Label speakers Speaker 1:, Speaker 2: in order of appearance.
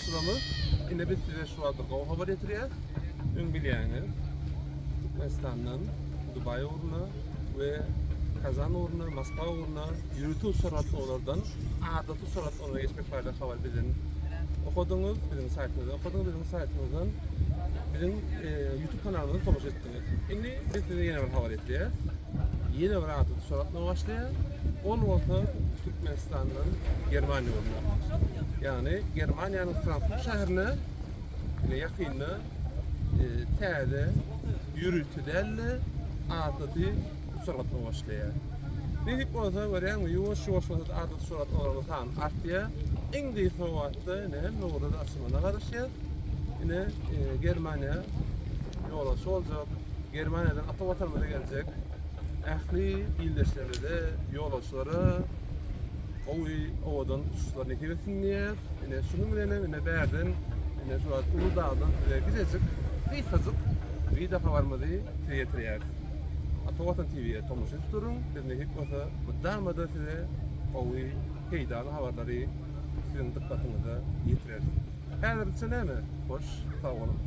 Speaker 1: tomaşaçylarymyz, ine biz size şu wagt bir gowy habar ýetirýäs. Öň bilýäňiz, Türkmenistandan Dubaý ugruna we Kazan ugruna, Moskwa ugruna ýörite uçar gatnawlardan adaty uçar gatnawlaryna geçmek barada habar bizden okadyňyz, biziň saýtymyzda okadyňyz, biziň saýtymyzdan biziň YouTube kanalymyzdan tomaşa etdiňiz. Indi biz size ýene bir habar ýetirýäs. Ýene bir adaty uçar gatnawy başlaýar. Ol bolsa Türkmenistandan Germaniýa ugruna. Ýagny Germaniýanyň Frankfurt şäherine ine ýakynda täze ýörite däl-de adaty uçar gatnawy başlaýar. Nesip bolsa görýäňmi ýuwaş-ýuwaş bolsa-da adaty uçar gatnawlaryň sany artýar. Iň gysga wagtda ine hemme ugurda-da açylmagyna garaşýas. Ine Germaniýa ýolagçy boljak, Germaniýadan ata Watanymyza geljek ähli ildeşlerimize, ýolagçylara gowy, owadan uçuşlar nesip etsin diýýäs. Ine şunuň bilenem ine bärden ine şu wagt uly dagdan size gijejik, gysgajyk wideo habarymyzy size ýetirýäris. Ata Watan TV-ye tomaşa edip duruň. Biz nesip bolsa mydama-da size gowy, peýdaly habarlary siziň dykgatyňyza ýetireris. Häzirlikçe näme? Hoş, sag boluň.